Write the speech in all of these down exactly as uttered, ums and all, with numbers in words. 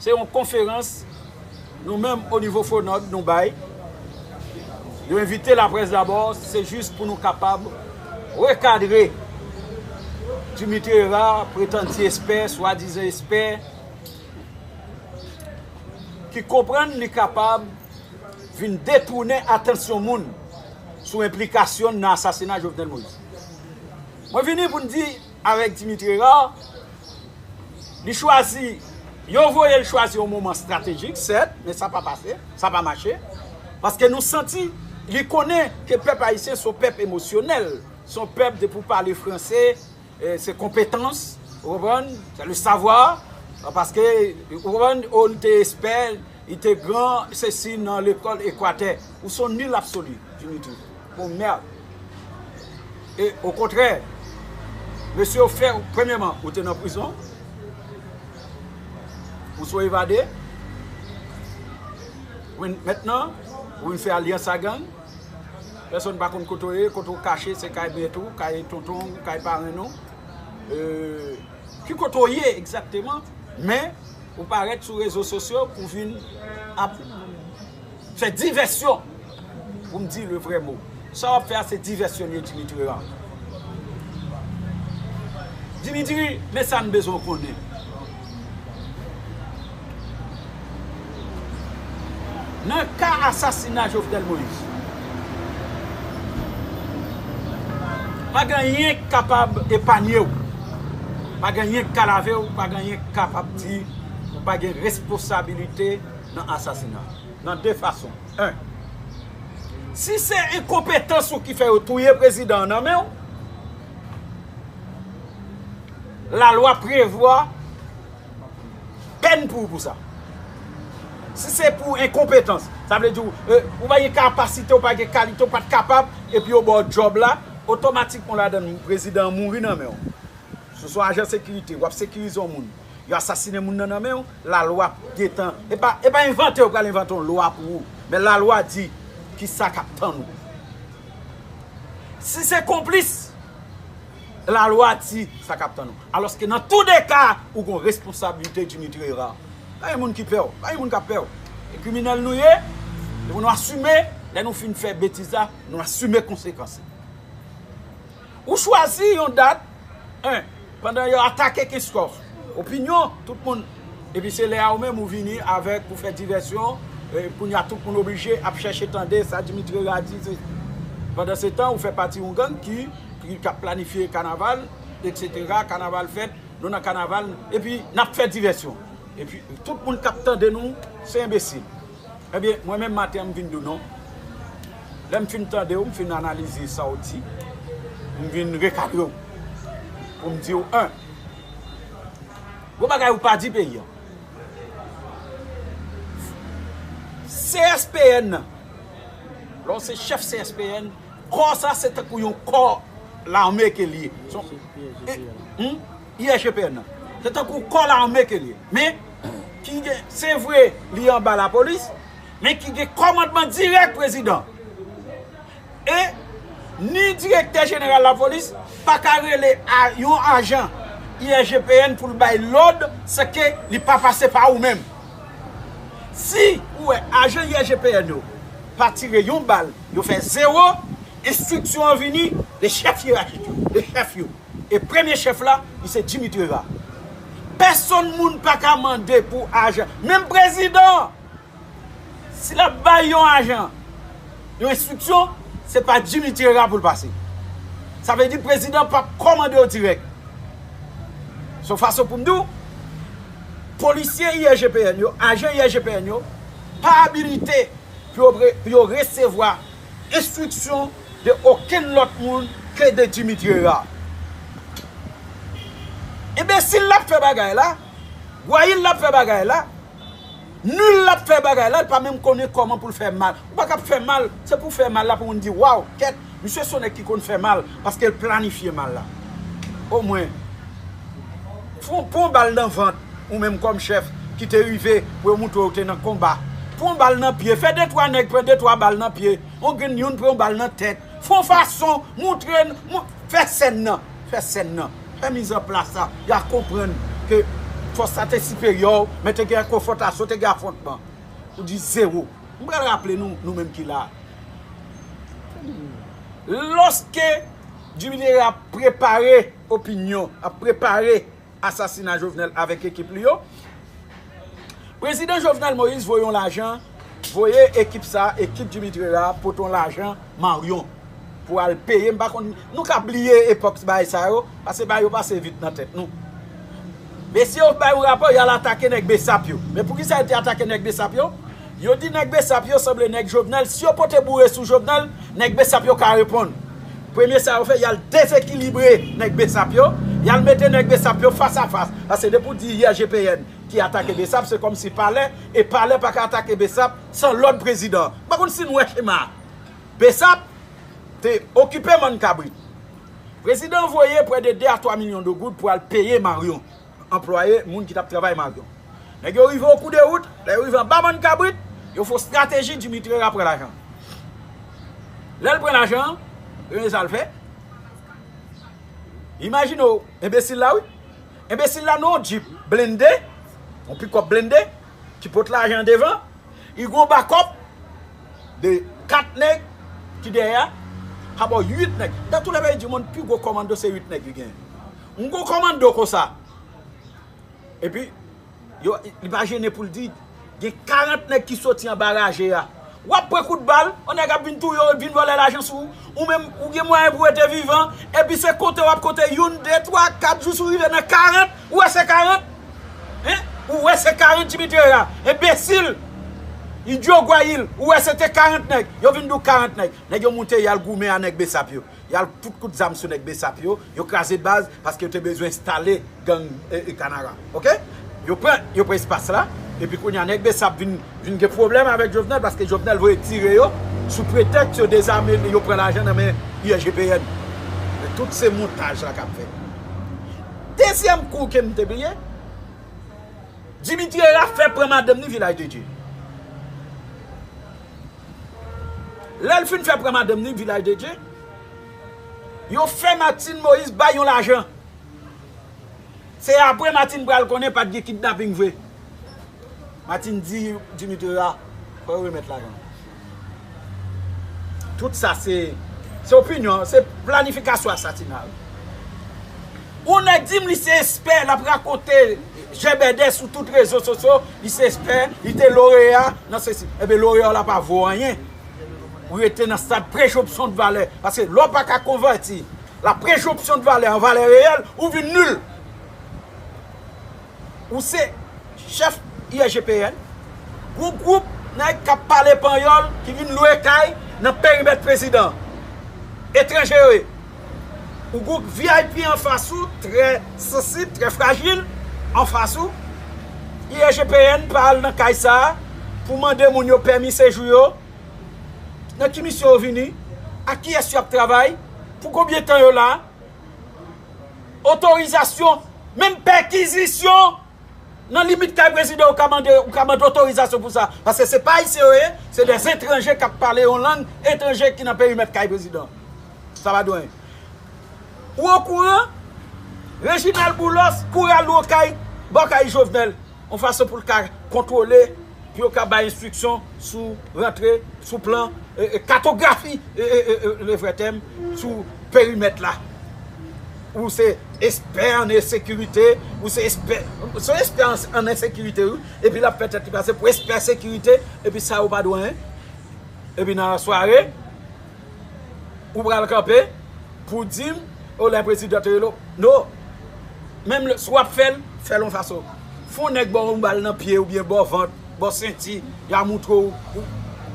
Se yon konferans nou menm o nivo Fonòb nou bay. Yo envite laprès dabò, se jis pou nou kapab rekadre Dimitri Hérard, pretann ti espè, swadizan espè, ki konprann li kapab vin detounen atansyon moun sou enplikasyon l nan asasina Jovenel Moïse. Mwen vini pou n di avèk Dimitri Hérard, li chwazi, yo voye l chwazi yon moman estratejik, sèt, men sa pa pase, sa pa mache. Paske nou santi, li konnen ke pèp ayisyen se yon pèp emosyonèl, se yon pèp depi w pale franse, eh, se konpetans, ou konprann? Se le savoir, paske, ou konprann, o, li te espè, li te gran, sesi nan lekòl Ekwatè. Ou se yon nil absoli, Dimitri. Bon, mèd. E, okontrè, mesye yo fè, premyèman, ou te nan prizon, ou se yon evade, men, mentnan, ou vin fè alyans a gang, pèsonn pa konn kote w ye, kote w kache, se kay mèt ou, kay tonton w, kay parenn ou. E, ki kote w ye egzakteman, men ou parèt sou rezo sosyo pou vin ap fè divèsyon. Pou m di le vrè mo. Sa w ap fè a se divèsyon l ye, Dimitri Hérard. Dimitri, men sa n bezwen w konnen. Nan ka asasina Jovenel Moïse, pa gen anyen k kapab epanye w. Pa gen anyen k ka lave w, pa gen anyen k kapab di ou pa gen responsabilite nan asasina. Nan de fason. En, si se enkonpetans ou ki fè yo touye prezidan an nan men w, lalwa prevwa pèn pou ou pou sa. Si se pou enkonpetans, sa vle di w, e, ou pa gen kapasite, ou pa gen kalite, ou pa t kapab, epi yo ba w djòb la, otomatikman w ladan l, prezidan an mouri nan men w. Si w se yon ajan sekirite, w ap sekirize yon moun, yo asasinen moun nan nan men w, lalwa gentan, e pa, e pa envante, yo pral envante yon lwa pou ou. Men lalwa di kisa k ap tann ou. Si se konplis, lalwa di sa k ap tann ou. Alòske nan tou de ka, ou gon responsablite, Dimitri Hérard. Pa gen moun ki pè w, pa gen moun k ap pè w. E kriminèl nou ye, e pou nou asime, lè nou fin fè betiz la, nou asime konsekans li. Ou chwazi yon dat, en, pandan yo atake Kenskòf. Opinyon, tout moun. Epi se lè a ou menm ou vini avèk pou fè divèsyon, e, kounye a tout moun oblije ap chèche tande sa Dimitri Hérard di. Se, pandan se tan, ou fè pati yon gang ki, ki, k ap planifye kanaval, etsetera. Kanaval fèt, nou nan kanaval, epi n ap fè divèsyon. Epi tout moun k ap tande nou, se enbesil. Ebyen, mwen menm maten an, m vin di w non. Lè m fin tande w, m fin analize sa w di, m vin rekadre w. Pou m di w, en, gon bagay ou pa di peyi an. C S P N nan, lè w se chèf C S P N, kò sa se tankou yon kò lame ke l ye. Se yon, e, hmm? I S G P N nan. Se tankou kò lame ke l ye. Men, ki gen, se vre, li anba lapolis, men ki gen kòmandman dirèk prezidan. E ni direktè jeneral lapolis pa ka rele a, yon ajan I S G P N pou l bay lòd san ke li pa pase pa ou menm. Si ou wè ajan I S G P N yo pa tire yon bal, yo fè zewo, enstriksyon an vini de chèf yerachik yo, de chèf yo. E premye chèf la, li se Dimitri Hérard. Pèsonn moun pa ka mande pou ajan. Menm prezidan, si l ap bay yon ajan yon enstriksyon, se pa Dimitri Hérard pou l pase. Sa vle di prezidan p ap kòmande yo dirèk. Se yon fason pou m di w, polisye I S G P N yo, ajan I S G P N yo, pa abilite pou yo, pou yo resevwa enstriksyon de okenn lòt moun ke de Dimitri Hérard. Enbesil l ap fè bagay la, gwayil l ap fè bagay la, nil l ap fè bagay la, l pa menm konnen kòman pou l fè mal. Ou pa ka ap fè mal, se pou fè mal la pou moun di, waw, kèt, misye se yon nèg ki konn fè mal, paske l planifye mal la. Omwen, fè yon, pran yon bal nan vant, ou menm kòm chèf ki te rive pou yo montre w te nan konba. Pran yon bal nan pye, fè de twa nèg pran de twa bal nan pye, yon grenn youn pran yon bal nan tèt. Fè yon fason, montre n, mon-, fè sèn nan, fè sèn nan, fè mizanplas la, y a konprann ke Pòs sa te siperyè w, men te gen konfwontasyon, te gen afwontman. Ou di zewo. M pral raple nou, nou menm ki la. Lòske Dimitri ap prepare opinyon, ap prepare asasina Jovenel avèk ekip li yo, Prezidan Jovenel Moïse voye yon lajan, voye ekip sa, ekip Dimitri a, pote yon lajan Marion pou al peye. M pa konn, nou ka bliye epòk bagay sa yo, paske bagay yo pase vit nan tèt nou. Mesye yo bay yon rapò, y al atake nèg Besap yo. Men poukisa yo te atake nèg Besap yo? Yo di nèg Besap yo sanble nèg Jovenel. Si yo pote boure sou Jovenel, nèg Besap yo ka reponn. Premye sa yo fè, y al dezekilibre nèg Besap yo, y al mete nèg Besap yo fas a fas. Paske depi w di I R G P N ki atake Besap, se kòmsi palè, e palè pa ka atake Besap san lòd prezidan. M pa konn si n wè chema a. Besap te okipe mòn kabrit. Prezidan voye prè de de a twa milyon de goud pou al peye Marion, anplwaye moun ki t ap travay Marion. Nèg yo rive o kou de wout, lè yo rive anba mòn kabrit, yo fè yon estrateji, Dimitri a pran lajan. Lè l pran lajan an, yo gen sa l fè. Imajine w, enbesil la wi. Enbesil la nan yon djip blende, yon pikòp blende, ki pot lajan devan, li gen yon bakòp de kat nèg ki dèyè a, abò uit nèg. Dans tous les pays du monde, pi gwo kòmando se uit nèg li genyen. Yon gwo kòmando konsa. Epi, yo, li pa jennen pou l di, gen karant nèg ki soti anba raje a. W ap pran kout bal, yon nèg ap vin touye w, vin vòlè lajan sou ou. Ou menm, ou gen mwayen pou w rete vivan, epi se konte w ap konte youn, de, twa, kat, jis ou rive nan karant. Ou wè se karant? Hein? Ou wè se karant Dimitri a? Enbesil! Idyo gwayil! Ou wè se te karant nèg. Yo vin di w karant nèg. Nèg yo moute, y al goumen a nèg Besap yo. Y al fout kout zam sou nèg Besap yo, yo kraze baz paske yo te bezwen enstale gang e, e, Kanara. Oke? Yo pran, yo pran espas la, epi kounye a nèg Besap vin, vin gen pwoblèm avèk Jovenel paske Jovenel voye tire yo sou pretèks yo dezame, yo pran lajan nan men I R G P N. Men tout se montaj la k ap fèt. Dezyèm kou ke m te bliye, Dimitri a fè pran madanm ni Vilaj de Dye. Lè l fin fè pran madanm ni Vilaj de Dye, yo fè Martine Moïse bay yon lajan. Se apre Martine pral konnen pa t gen kidnaping vre. Martine di Dimitri a, fò yo remèt lajan. Tout sa se, se opinyon, se planifikasyon asasina. Yon nèg di m li se espè, l ap rakonte jèbèdè sou tout rezo sosyo, li se espè, li te loreya nan sesi. Ebyen, loreya w la pa vo anyen. Ou rete nan stad prejonpsyon de valè. Paske lè w pa ka konvèti la prejonpsyon de valè an valè reyèl, ou vin nil. Ou se chèf I R G P N, gon gwoup nèg k ap pale panyòl ki vin lwe kay nan perimèt prezidan. Etranje yo ye. Ou gon V I P anfas ou, trè sansib, trè frajil, anfas ou. I R G P N pa al nan kay sa a pou mande moun yo pèmi sejou yo. Nan ki misyon yo vini? Ak kiyès y ap travay? Pou konbyen tan yo la? Otorizasyon, menm pèkizisyon nan limit kay prezidan, ou ka mande, ou ka mande otorizasyon pou sa. Paske se pa ayisyen yo ye, se de etranje k ap pale yon lang etranje ki nan perimèt kay prezidan. Sa pa dwe. Ou okouran, Reginald Boulos kouri al lwe kay, bò kay Jovenel, yon fason pou l ka kontwole, pou yo ka bay enstriksyon sou rantre, sou plan, e, e, katografi, e, e, e, e, le vrè tèm, sou perimèt la. Ou se espè an ensekirite, ou se espè, se espè an, an ensekirite, wi. Epi l ap fè tèt li pase pou espè sekirite, epi sa yo pa dwe, hein? Epi nan sware, ou pral kanpe pou di m, o lè prezidan te rele w. No. Menm lè, si w ap fè l, fè l yon fason. Fè yon nèg ba w yon bal nan pye oubyen ba w vant, ba w senti, y a moutre w, ou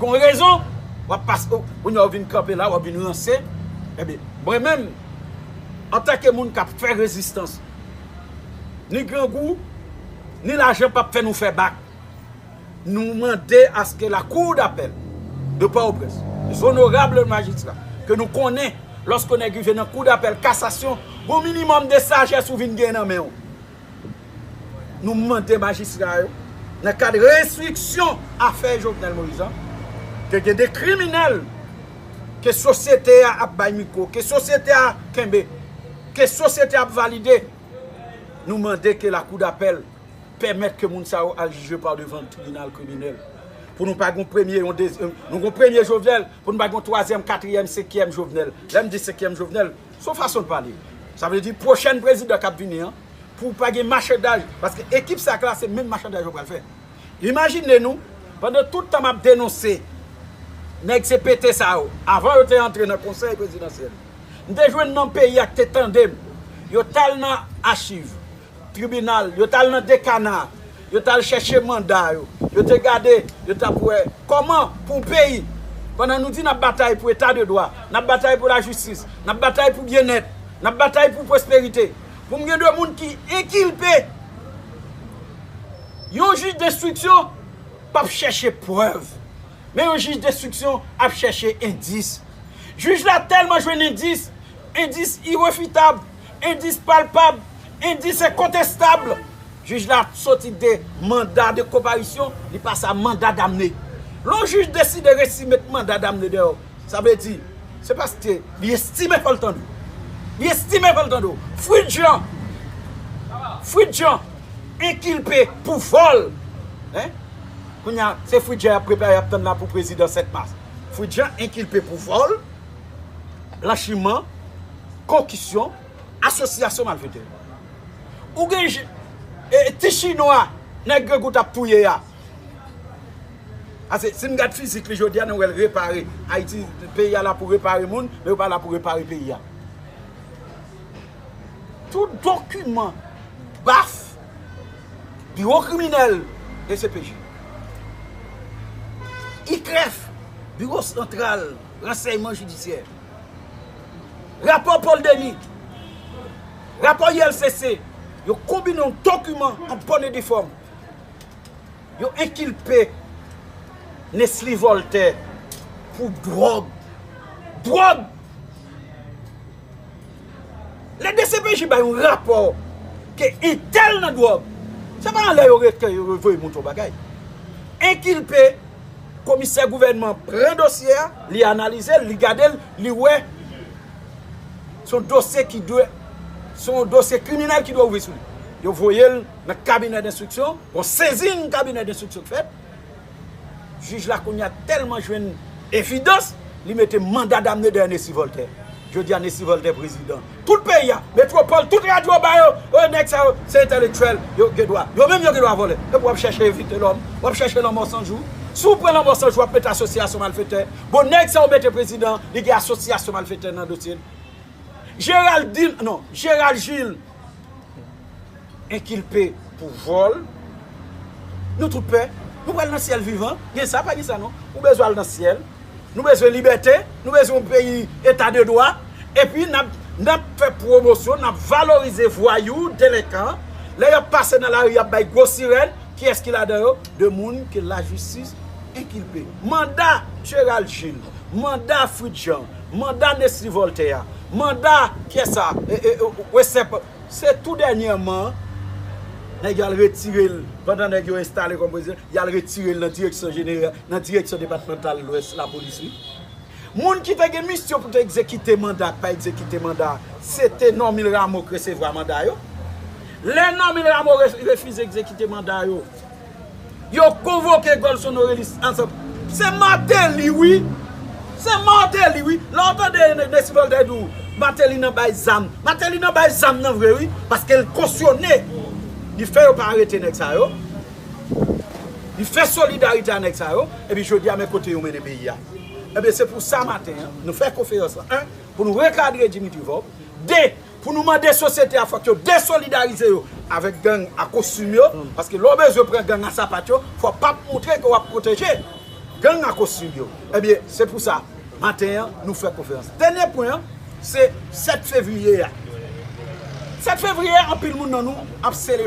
gon rezon, w ap pase, o, kounye a w vin kanpe la, w ap vin ranse. Ebyen, mwen menm, antanke moun k ap fè rezistans, ni grangou, ni lajan p ap fè nou fè bak. Nou mande aske la Cour d'appel de Pòtoprens, les honorables magistrats, ke nou konnen, lòske nèg rive nan Cour d'appel, kasasyon, gon minimòm de sajès ou vin gen nan men w. Nou mande majistra yo, nan kad enstriksyon afè Jovenel Moïse an, ke gen de kriminèl, ke sosyete a ap bay mikwo, ke sosyete a kenbe, ke sosyete a ap valide, nou mande ke la Cour d'appel pèmèt ke moun sa yo al jije pa devan tribinal kriminèl. Pou nou pa gen premye, yon dezi-, nou gen premye Jovenel, pou nou pa gen twazyèm, katriyèm, senkyèm Jovenel. Lè m di senkyèm Jovenel, se yon fason de pale. Sa vle di pwochèn prezidan k ap vini an, pou pa gen machandaj, paske ekip sa k la, se menm machandaj yo pral fè. Imajine nou, pandan tout tan m ap denonse nèg C P T sa yo, avan yo te antre nan konsèy prezidansyèl, m te jwenn nan peyi a ki te tande m. Yo t al nan achiv, tribinal, yo t al nan dekana, yo t al chèche manda yo, yo te gade, yo t ap wè kòman pou yon peyi, pandan nou di n ap batay pou eta de dwa, n ap batay pou lajistis, n ap batay pou byennèt, n ap batay pou pwosperite, pou m gen de moun ki enkilpe. Yon jij denstriksyon p ap chèche prèv, men yon jij denstriksyon ap chèche endis. Jij la tèlman jwenn endis, endis irefitab, endis palpab, endis enkontestab, jij la soti de manda de konparisyon, li pase a manda damne. Lè yon jij deside resi met manda damne dèyè w, sa vle di, se paske li estime fò l tande w. Li estime fò l tande w. Fritjan, Fritjan enkilpe pou vòl. Hein? Kounye a, se Fritjan y ap prepare, y ap tann la pou prezidan sèt mas. Fritjan enkilpe pou vòl, blanchiman, konkisyon, asosyasyon malfetè. Ou gen je-, e, ti chinwa, nèg Grangou t ap touye a. Ase, si n gad fizik li jodi a, nou wè l repare. Ayiti, peyi a la pou repare moun, men yo pa la pou repare peyi a. Tout dokiman baf, biwo kriminèl, D C P J, ikrèf, biwo santral ransèyman jidisyè, rapò Paul Denis, rapò I L C C, yo konbine yon dokiman an bòn e di fòm. Yo enkilpe Nesly Voltaire pou dwòg. Dwòg! Lè D C P J bay yon rapò ke entèl nan dwòg, se pa anlè yo rete yo voye monte yon bagay. Enkilpe, komisè gouvènman pran dosye a, li analize l, li gade l, li wè se yon dosye ki dwe, se yon dosye kriminèl ki dwe ouvri sou li. Yo voye l nan kabinè denstriksyon, bon, sezi yon kabinè denstriksyon k fèt. Jij la kounye a tèlman jwenn evidans, li mete manda damne dèyè Nesly Voltaire. Jodi a Nesly Voltaire prezidan. Tout peyi a, metwopòl, tout radyo ba yo, o nèg sa yo, se entèlektyèl, yo gen dwa. Yo menm yo gen dwa vòlè. Epi w ap chèche evite lòm, w ap chèche lanmò san jou. Si w pran lanmò san jou, w ap mete asosyasyon malfetè. Bon, nèg sa yo mete prezidan, li gen asosyasyon malfetè nan dosye l. Géraldine, non, Gérald Gilles enkilpe pou vòl. Nou tout pè. Nou pral nan syèl vivan. Gen sa, pa gen sa non. Ou bezwen al nan syèl. Nou bezwen libète. Nou bezwen yon peyi eta de dwa. Epi n ap, n ap fè pwomosyon, n ap valorize vwayou, delenkan. Lè y ap pase nan lari, y ap bay gwo sirèn. Kiyès ki ladan yo? De moun ke lajistis enkilpe. Manda Gérald Gilles, manda Fritz Jean, manda Nesly Voltaire, manda kiyès sa? E, e, e, Wesep. Se tou dènyèman, nèg yo al retire l, pandan nèg yo enstale kòm prezidan, y al retire l nan direksyon jeneral, nan direksyon depatmantal Lwès lapolis, wi. Moun ki te gen misyon pou te egzekite manda, k pa egzekite manda, se te Normil Rameau k resevwa manda yo. Lè Normil Rameau re-, refize egzekite manda yo, yo konvoke Golson Orélus ansanm. Se Martelly, wi. Se Martelly, wi. Lè w tande Ne-, Nesly Voltaire di w, Martelly nan bay zam. Martelly nan bay zam nan vre, wi. Paske l kosyone. Li fè yo pa arete nèg sa yo. Li fè solidarite a nèg sa yo. Epi jodi a, men kote yo mennen peyi a. Ebyen, se pou sa maten an, nou fè konferans lan. En, pou nou rekadre Dimitri Vorbe. De, pou nou mande sosyete a, fòk yo desolidarize yo avèk gang a kostim yo, paske lè w bezwen pran gang a sapat yo, fò w ap montre ke w ap pwoteje gang a kostim yo. Ebyen, se pou sa, maten an, nou fè konferans. Dènye pwen an, se sèt fevriye a. Sèt fevriye a, anpil moun nan nou ap selebre.